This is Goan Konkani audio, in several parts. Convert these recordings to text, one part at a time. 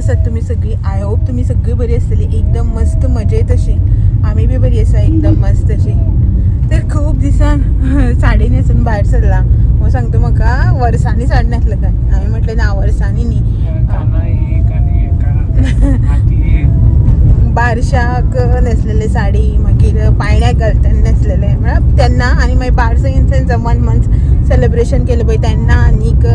आसात तुमी सगळी? I hope तुमी सगळी बरी आसतली, एकदम मस्त मजेत अशी. आमी बी बरी आसा, एकदम मस्त अशी. तर खूब दिसान साडी न्हेसून भायर सरला. हो सांगता म्हाका, वर्सांनी साडी न्हेसले काय. हांवें म्हटलें, ना, वर्सांनी न्ही. काना एक आनी एका हाती एक. बारशाक न्हेसलेले साडी, मागीर पायण्याक घालतना न्हेसलेले, म्हळ्यार तेन्ना. आनी मागीर बारसो in sense one month celebration केलें पळय तेन्ना, आनीक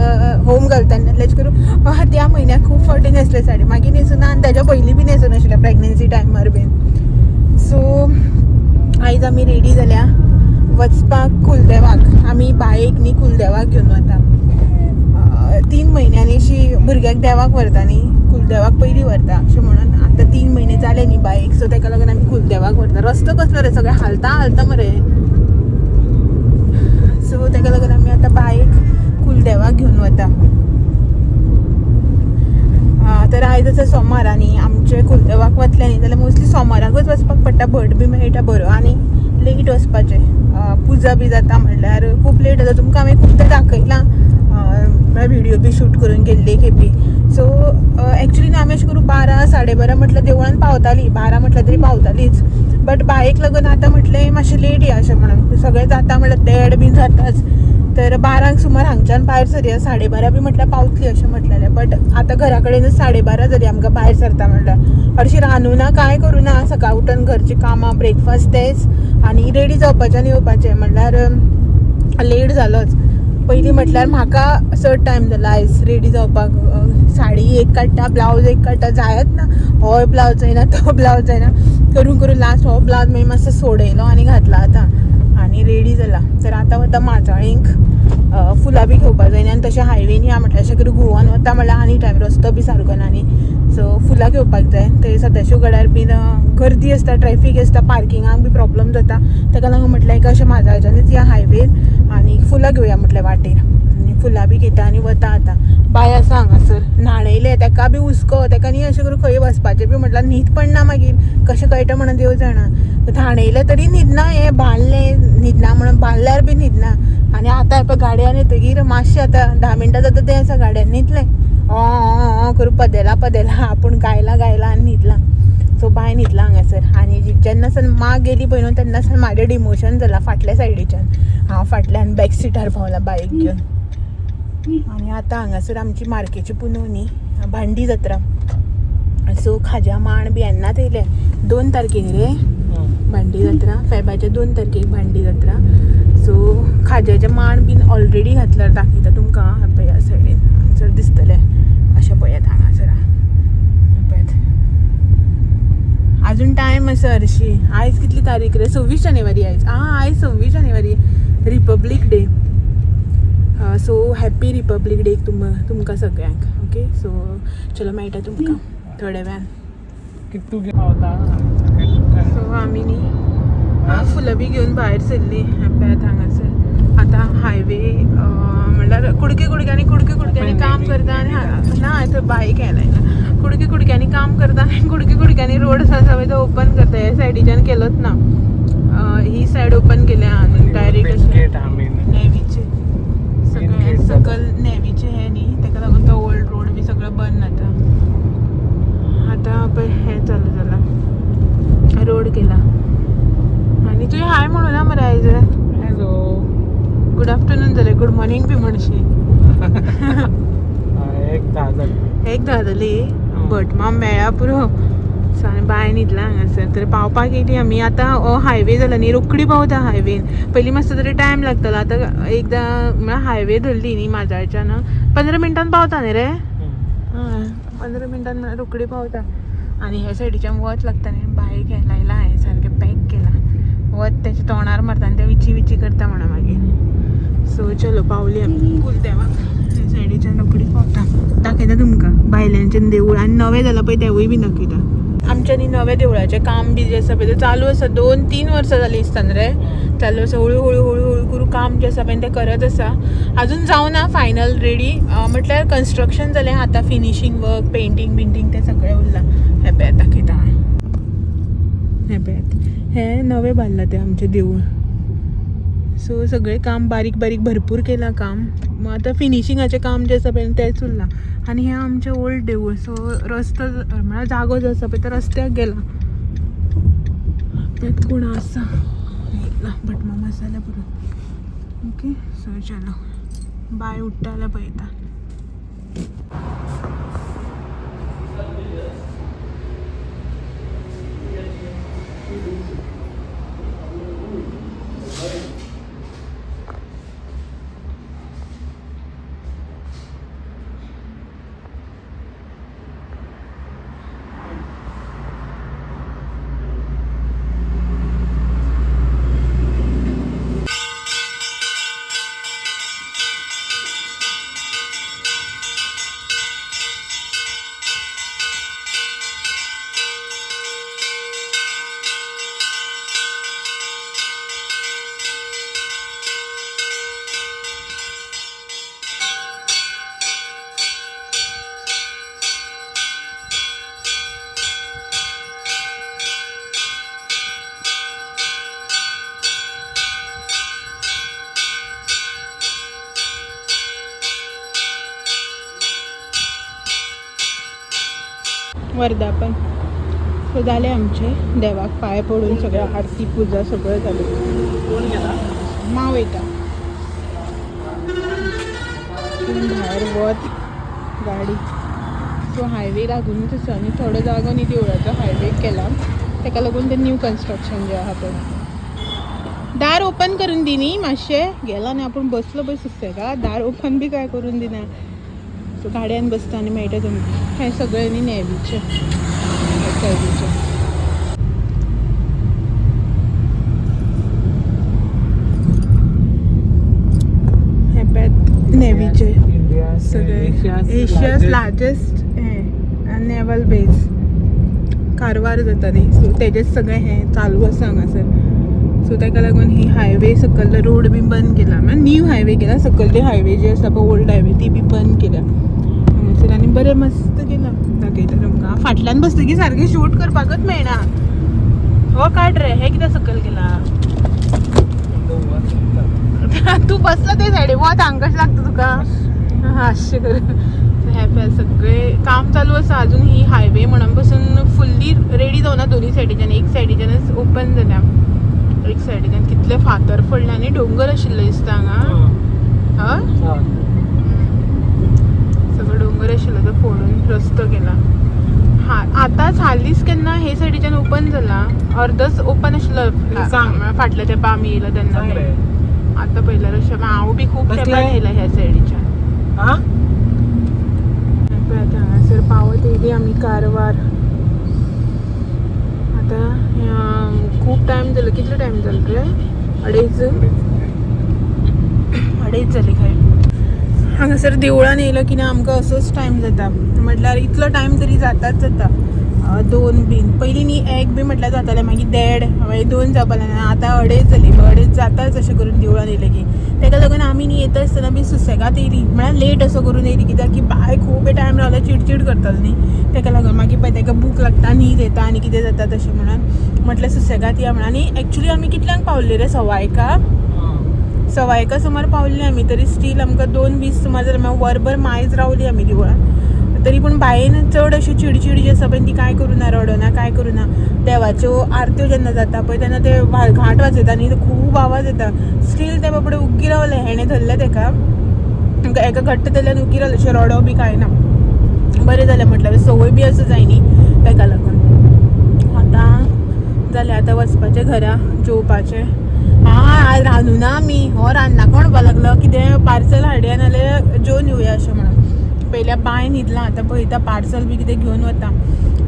होम घालतना न्हेसलें. अशें करून त्या म्हयन्याक खूब फावटी न्हेसले साडी. मागीर न्हेसूना आनी तेज्या पयलीं बी न्हेसून आशिल्लें, प्रेग्नन्सी टायमार बीन. सो आयज आमी रेडी जाल्या वचपाक कुलदेवाक. आमी बायक न्ही कुलदेवाक घेवन वता. 3 म्हयन्यांनी अशी भुरग्याक देवाक व्हरता न्ही, कुलदेवाक पयलीं व्हरता अशें म्हणून. आतां 3 म्हयने जाले न्ही बायक, सो तेका लागून आमी कुलदेवाक व्हरता. रस्तो कसलो रे, सगळें हालता हालता मरे. सो तेका लागून आमी आतां बायक कुलदेवाक घेवन वता. तर आयज आसा सोमार आनी आमचे कुलदेवाक वतले न्ही जाल्यार मोस्टली सोमाराकूच वचपाक पडटा. भट बी मेळटा बरो आनी लेट वचपाचें. पुजा बी जाता म्हणल्यार खूब लेट जाता. तुमकां हांवें खुबदां दाखयलां, म्हळ्यार व्हिडियो बी शूट करून गेल्ले खेपी. सो एक्चुली न्ही आमी अशें करून 12 12:30 म्हटल्यार देवळान पावताली, 12 म्हटल्यार तरी पावतालीच. बट बायक लागून आतां म्हटलें मातशें लेट या अशें म्हणून. सगळें जाता म्हटल्यार 1:30 बीन जाताच. तर 12ंक सुमार हांगच्यान भायर सरया, 12:30 बी म्हटल्यार पावतली अशें म्हटलेलें. बट आतां घरा कडेनच 12:30 जाली आमकां भायर सरता म्हटल्यार. हरशीं रांदूं ना, कांय करूं ना, सकाळ उठून घरचीं कामां, ब्रेकफास्ट तेच आनी रेडी जावपाचें आनी येवपाचें म्हटल्यार लेट जालोच. पयलीं म्हटल्यार म्हाका चड टायम जाला आयज रेडी जावपाक. साडी एक काडटा, ब्लावज एक काडटा, जायत ना. होय ब्लावज जायना, तो ब्लावज जायना, करून करून लास्ट हो ब्लावज मागीर मातसो सोडयलो आनी घातला आतां आनी रेडी जाला. तर आतां वता माजाळींक, फुलां बी घेवपा जाय न्ही. आनी तशें हायवेन या म्हटल्यार अशें करून गोवान वता म्हळ्यार आनी टायम, रस्तो बी सारको ना न्ही. सो फुलां घेवपाक जाय. थंय सदाशिव गडार बीन गर्दी आसता, ट्रॅफीक आसता, पार्किंगाक बी प्रॉब्लम जाता. ताका लागून म्हटलें एक अशें माजाळच्यानूच या हायवेर आनी फुलां घेवया म्हटलें वाटेर. आनी फुलां बी घेता आनी वता आतां. बाय आसा हांगासर, न्हाणयलें ताका बी हुस्को ताका न्ही. अशें करून खंय वचपाचें बी म्हटल्यार न्हीद पडना, मागीर कशें कळटा म्हणून देव जाणा. न्हाणयलें तरी न्हिदना. हें बांदलें, न्हिदना म्हणून बांदल्यार बी न्हिदना. आनी आतां पळय गाडयान येतकीर मातशें आतां 10 मिनटां जाता तें आसा गाडयान न्हिदलें. ऑ ऑ करून पदेला पदेला आपूण गायला गायला आनी न्हिदला. सो बाय न्हिदला हांगासर. आनी जेन्ना सान मां गेली पळय न्हू, तेन्ना सान म्हाजें डिमोशन जाला फाटल्या सायडीच्यान. हांव फाटल्यान बॅक सिटार पावलां बायक घेवन. आनी आतां हांगासर आमची मार्केची पुनव न्ही, भांडी जात्रा. सो खाज्या माण बी येन्नाच येयले. 2 तारखेक रे भांडी जात्रा, फेबाच्या 2 तारखेक भांडी जात्रा. सो खाज्याचे माण बीन ऑलरेडी घातल्यार. दाखयता तुमकां. हें पळय, ह्या सायडीन हांगसर दिसतलें अशें. पळयात हांगासर, हें पळयात. अजून टायम आसा हरशी. आयज कितली तारीख रे? 26 जानेवारी आयज. आं, आयज 26 जानेवारी, Republic day. So happy Republic day तुमकां सगळ्यांक. ओके, सो चलो, मेळटा तुमकां थोड्या वेळान. कितू पावता. सो आमी न्ही फुलां बी घेवन भायर सरली. हें पळयात हांगासर आतां हायवे म्हणल्यार कुडके कुडक्यांनी, कुडके कुडक्यांनी काम करता. आनी ना थंय बायक येयला. कुडके कुडक्यांनी काम करता आनी कुडके कुडक्यांनी रोड आसा पळय तो ओपन करता. ह्या सायडीच्यान केलोच ना. ही सायड ओपन केल्या आनी डायरेक्ट अशें गेट हा मेन. नेवीचे सगळे gate. सकल नेवीचे हे न्ही, ताका लागून तो ओल्ड रोड बी सगळो बंद. आतां आतां पळय हें चालू जाला, रोड केला. आनी तुवें हाय म्हणूं ना मरे आयज. हॅलो. गुड आफ्टरनून जालें, गुड मॉर्निंग बी म्हणशी. 1:10 जाली. 1:10 जाली. भट माम मेळ्ळा पुरो. सो आनी बाय न्हिदला हांगासर. तर पावपाक येयली आमी आतां. हो हायवे जाला न्ही, रोखडी पावता हायवेन. पयलीं मातसो तरी टायम लागतालो. आतां एकदां म्हळ्यार हायवे धरली न्ही माजाळच्यान, 15 मिनटान पावता न्ही रे. हय, 15 मिनटान म्हळ्यार रोखडी पावता. आनी हे सायडीच्यान वत लागता न्ही, बायक हें लायलां हांवें, सारकें पॅक केलां. वत तेच्या तोंडार मारता आनी तें विची विची करता म्हणा मागीर. सो चलो, पावली आमी कुलदेवाक. हे सायडीच्यान रोखडीच पावता. दाखयता तुमकां भायल्यानच्यान देवूळ आनी नवें जालां पळय तेवूय बी दाखयता. आमच्या न्ही नव्या देवळाचें काम बी जें आसा पळय तें चालू आसा. 2-3 वर्सां जालीं दिसता न्ही रे, चालू आसा. हळू हळू हळू हळू करून काम जें आसा पळय तें करत आसा. अजून जावना फायनल रेडी, म्हटल्यार कन्स्ट्रक्शन जालें, आतां फिनिशींग वर्क, पेंटींग बिंटींग तें सगळें उरलां. हें पळयात, दाखयता. हें पळयात, हें नवें बांदलां तें आमचें देवूळ. सो सगळें काम बारीक बारीक भरपूर केलां काम. मग आतां फिनिशिंगाचें काम जें आसा पळय तेंच उरलां. आनी हें आमचें ओल्ड देवूळ. सो रस्तो म्हळ्यार जागो जो आसा पळय तो रस्त्याक गेला. तेत कोण आसा ना भटमाम आसा जाल्यार पुरो. ओके सो चलो बाय, उठ्ठा जाल्यार पळयता. वर्धापन सो जालें आमचें. देवाक पांय पडून सगळें आरती पुजा सगळें जालें. कोण गेला? माव वयता पूण भायर वत गाडी. सो हायवे लागूनच आसा आनी थोडो जागो न्ही देवळाचो हायवे केला, ताका लागून तें न्यू कन्स्ट्रक्शन जें आहा पळय. दार ओपन करून दी न्ही मातशें. गेला न्ही आपूण बसलो पळय सुसेगाद, दार ओपन बी काय करून दिना. सो गाडयेन बसता आनी मेळटा तुमकां. हें सगळें न्ही नेवीचें सायडीचें. हें पळयात नेवीचें इंडिया सगळे एशियाज लार्जस्ट हें नेवल बेज कारवार जाता न्ही. सो तेजेच सगळें हें चालू आसा हांगासर. सो ताका लागून ही हायवे सकयल रोड बी बंद केला, म्हळ्यार न्यू हायवे केला. सकयली हायवे जी आसा पळय ओल्ड हायवे ती बी बंद केल्या हांगासर. आनी बरें मस्त केलां. दाखयता तुमकां. फाटल्यान बसतकीर सारकें शूट करपाकच मेळना. हो काड रे, हें कित्याक सकयल केला? तूं बसला ते सायडीन, वत हांगा कशें लागता तुका? हातशें कर. हें पळय सगळें काम चालू आसा अजून. ही हायवे म्हणून पसून फुल्ली रेडी जावना दोनी सायडीच्यान. एक सायडीच्यानच ओपन जाल्या, एक सायडीच्यान कितले फातर पडले आनी डोंगर आशिल्ले दिसता हांगा. हय, सगळो डोंगर आशिल्लो तो फोडून रस्तो केला. हा आतांच हालींच केन्ना हे सायडीच्यान ओपन जाला, अर्दोच ओपन आशिल्लो सांग. फाटल्या तेंपा आमी येयलो तेन्ना. सांग रे. आतां पयल्यार अशें हांव बी खूब कसलें? तेंपान येयला ह्या सायडीच्यान. हा. पळय आतां हांगासर पावत येयली आमी कारवार. आतां खूब टायम जालो. कितलो टायम जालो रे? अडेज अडेज जाली खंय. हांगासर देवळान येयलो की ना आमकां असोच टायम जाता, म्हटल्यार इतलो टायम तरी जाताच जाता. दोन बीन पयलीं न्ही एक बी म्हटल्यार जातालें, मागीर देड, मागीर दोन जावपा लागलें. आतां अडेज जाली, अडेज जाताच अशें करून देवळान येयलें की. ताका लागून आमी न्ही येता आसतना बी सुसेगाद येयली, म्हळ्यार लेट असो करून येयली, कित्याक की बाय खूब टायम रावल्यार चिडचीड करतलो न्ही. ताका लागून मागीर पळय ताका भूक लागता, न्हीद येता आनी कितें जाता तशें म्हणून म्हटलें सुसेगाद या म्हणून. आनी एक्चुली आमी कितल्यांक पावल्ले रे? 1:15 सुमार पावल्ले आमी, तरी स्टील आमकां 2:20 सुमार जालें. मागीर वरभर मायज रावली आमी देवळान. तरी पूण बायेन चड अशी चिडचिड जी आसा पळय ती कांय करूं ना, रडना, कांय करूं ना. देवाच्यो आरत्यो जेन्ना जाता पळय तेन्ना ते घांट वाजयता न्ही, खूब आवाज येता. स्टील ते बाबडे उग्गी रावले. हेणें धरलें तेका एका घट्ट धरल्यान उग्गी रावलें, अशें रडो बी कांय ना. बरें जालें म्हटल्यार संवय बी आसूं जाय न्ही तेका लागून. आतां जालें, आतां वचपाचें घरा जेवपाचें. हा आज रांदू ना आमी. हो रांदनाका म्हणपाक लागलो, कितें पार्सल हाडया नाल्यार जेवन येवया अशें म्हणून. पयल्या बाय न्हिदलां, आतां पळयता पार्सल बी कितें घेवन वता.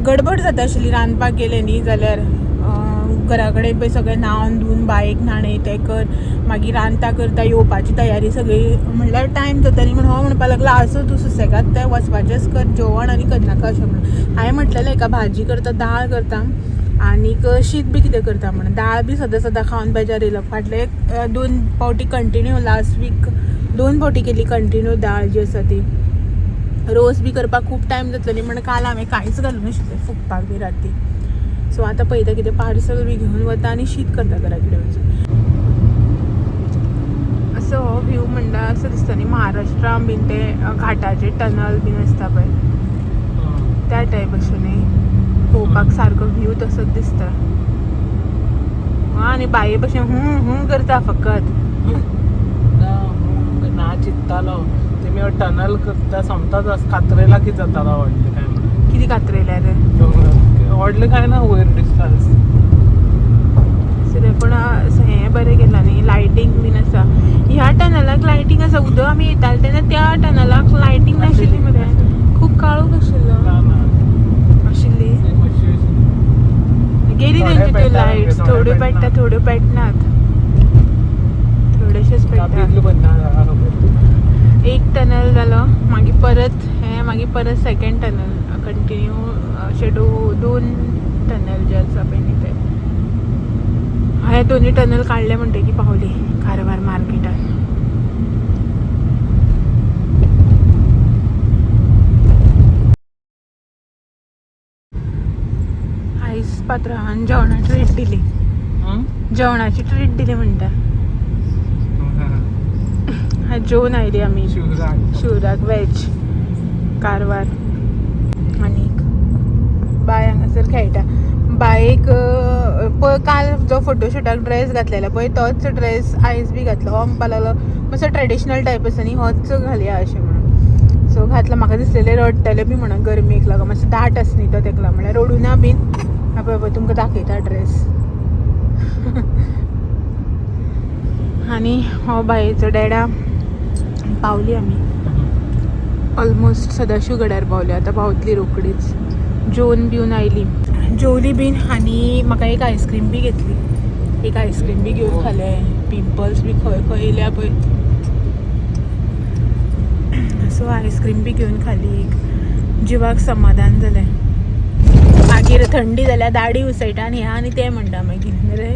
गडबड जाता आशिल्ली रांदपाक गेलें न्ही जाल्यार. घरा कडेन पळय सगळें न्हांवन धुवन बायेक न्हाणय तें कर, मागीर रांदता करता येवपाची तयारी सगळी म्हणल्यार टायम जाता न्ही. म्हण हो म्हणपाक लागलो आसूं तूं सुसेगाद तें वचपाचेंच कर, जेवण आनी करनाका अशें म्हणून. हांवें म्हटलेलें एका भाजी करता, दाळ करता आनीक शीत बी कितें करता म्हणून. दाळ बी सदां सदां खावन बेजार येयलो. फाटले 2 फावटी कंटिन्यू, लास्ट वीक 2 फावटी केली कंटिन्यू दाळ जी आसा ती. रोस बी करपाक खूब टायम जातलो न्ही म्हण काल हांवें कांयच घालूं नाशिल्लें फुगपाक बी राती. सो आतां पळयता कितें पार्सल बी घेवन वता आनी शीत करता घरा कडेन वचून. व्ह्यू म्हणल्यार असो दिसता न्ही महाराष्ट्रा बीन ते घाटाचे टनल बीन आसता पळय त्या टायप अशें न्ही पळोवपाक सारको व्ह्यू तसोच दिसता. आनी बाये भशेन हूं हूं करता फकत. ना चिंत्तालो तेमी टनल करता सोमताच कात्रेला कितें जातालो व्हडलें काय म्हणून. कितें कातरयल्यार रे? दोंगरार व्हडलें काय ना वयर दिसता. पूण हें बरें केलां न्ही, लायटींग बीन आसा ह्या टनलाक. लायटींग आसा. उदक आमी येताले तेन्ना त्या टनलाक लायटींग नाशिल्ली मरे, खूब काळोख आशिल्लो. ना ना. आशिल्ली. ते मातशी गेली थोडे तेंची त्यो पेट्टा, लायट्स. थोडे थोड्यो पेटना. पेट्टा, थोड्यो पेटनात, थोडेशेच पेट्टा. बिजलो बंद ना जाला खबर. एक टनल जालो, मागीर परत हें, मागीर परत सेकंड टनल कंटिन्यू अशे दोन टनल जे आसा पळय न्ही ते. हे दोन्ही टनल काडले म्हणटकीर पावली कारवार मार्केटान. आयज पात्रांवान जेवणा ट्रीट दिली. जेवणाची ट्रीट दिली म्हणटा. हा, जेवन आयली आमी. शिवराक. शिवराक वेज कारवार. आनीक बाय हांगासर खेळटा. बायक पळय, काल जो फोटोशुटाक ड्रेस घातलेलो पळय तोच ड्रेस आयज बी घातलो. हो म्हणपाक लागलो मातसो ट्रेडिशनल टायप आसा न्ही, होच घालया अशें म्हणून. सो घातलो. म्हाका दिसलेलें रडटलें बी म्हणून गरमेक लागून, मातसो दाट आसा न्ही तो, तेका लागून. म्हणल्यार रडूना बीन. हा पळय पळय, तुमकां दाखयता ड्रेस. आनी हो बायेचो डेडा. पावली आमी ऑलमोस्ट सदाशिव गड्यार पावली. आतां पावतली रोकडीच. जेवन बिवन आयली, जेवली बीन आनी म्हाका एक आयस्क्रीम बी घेतली. एक आयस्क्रीम बी घेवन खालें. पिंपल्स बी खंय खंय येयल्या पळय. सो आयस्क्रीम बी घेवन खाली एक, जिवाक समाधान जालें. मागीर थंडी जाल्यार दाडी उसयटा आनी हें आनी तें म्हणटा. मागीर रे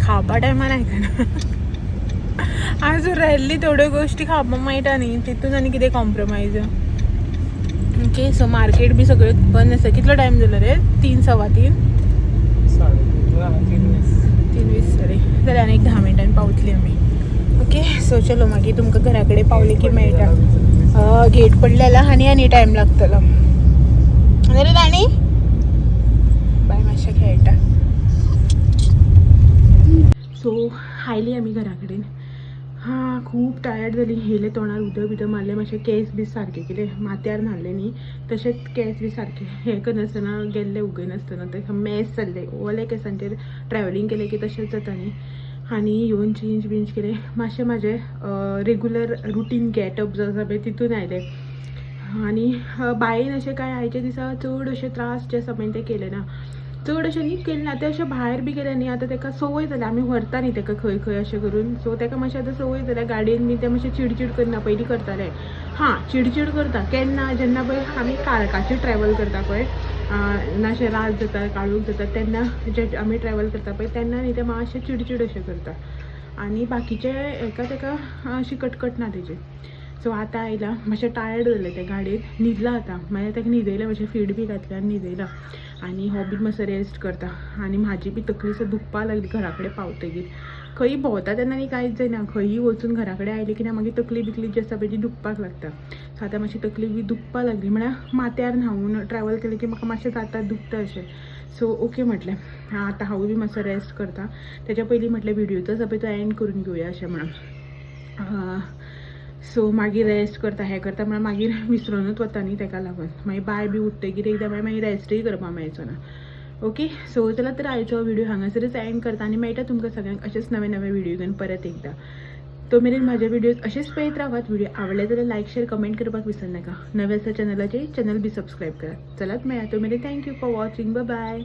खावपा टायमार आयकना. आज राहिल्ली थोड्यो गोश्टी खावपाक मेळटा न्ही, तितून आनी कितें कॉम्प्रोमायज. ओके, सो मार्केट बी सगळें बंद आसा. कितलो टायम जालो रे? 3, 3:15. 3:30, 3:20. 3:20 सॉरी. जाल्यार आनी एक 10 मिनटान पावतली आमी. ओके, सो चलो, मागीर तुमकां घरा कडेन पावले की मेळटा. गेट पडले जाल्यार आनी आनी टायम लागतलो. रे राणी बाय मातशें खेळटा. सो आयली आमी घरा कडेन. हां, खूब टायर्ड जाली. येयले, तोंडार उदक बिदक मारलें, मातशें केंस बी सारके केले. माथ्यार न्हाल्ले न्ही, तशेंच केंस बी सारके हें करनासतना गेल्ले, उगयनासतना ते मेस जाल्ले. ओले केंसांचेर ट्रॅवलिंग केलें की तशेंच जाता न्ही. आनी येवन चेंज बिंज केलें मातशें, म्हाजें रेगुलर रुटीन गॅटअप जो आसा पळय तितून आयलें. आनी बायेन अशें कांय आयच्या दिसा चड अशे त्रास जे आसा पळय ते केले ना. चड अशें न्ही केलें ना, तें अशें भायर बी गेलें न्ही. आतां ताका संवय जाल्या, आमी व्हरता न्ही ताका खंय खंय अशें करून. सो ताका मातशें आतां संवय जाल्या गाडयेन बी. तें मातशें चिडचिड करना, पयलीं करतालें. हां, चिडचिड करता केन्ना? जेन्ना पळय आमी काळखाचेर ट्रॅवल करता पळय, मातशें रात जाता, काळोख जाता तेन्ना जे आमी ट्रॅवल करता पळय तेन्ना न्ही तें मातशें चिडचिड अशें करता. आनी बाकीचे हेका ताका अशी कटकट ना तेजी. सो आतां आयला, मातशें टायर्ड जालें तें, गाडयेन न्हिदलां. आतां मागीर ताका न्हिदयलें, मातशें फीड बी घातलें आनी न्हिदयलां. आनी हो बी मातसो रेस्ट करता. आनी म्हाजी बी तकली सो दुखपा लागली घरा कडेन पावतकीर. खंयी भोंवता तेन्ना न्ही कांयच जायना, खंयी वचून घरा कडेन आयली की ना मागीर तकली बिकली जी आसा पळय ती दुखपाक लागता. सो आतां मातशी तकली बी दुखपा लागली. म्हळ्यार माथ्यार न्हांवून ट्रॅवल केलें की म्हाका मातशें जाता, दुखता अशें. सो ओके म्हटलें, आतां हांवूय बी मातसो रेस्ट करता. तेच्या पयलीं म्हटलें व्हिडियोचो आसा पळय तो एंड करून घेवया अशें म्हणून. सो मागीर रेस्ट करता, हें करता म्हळ्यार मागीर विसरोनूच वता न्ही. तेका लागून मागीर बाय बी उठ्ठकीर एकदां मागीर मागीर रेस्टूय करपाक मेळचो ना. ओके, सो चला तर आयचो व्हिडिओ हांगासरच एंड करता आनी मेळटा तुमकां सगळ्यांक अशेंच नवे नवे व्हिडिओ घेवन परत एकदां. तो मेरेन म्हाजे व्हिडियोज अशेंच पळयत रावात. व्हिडिओ आवडले जाल्यार लायक, शेअर, कमेंट करपाक विसरनाका. नवे आसा चॅनलाचेर, चॅनल बी सबस्क्रायब करात. चलात मेळया. तो मेरेन thank you for watching. Bye.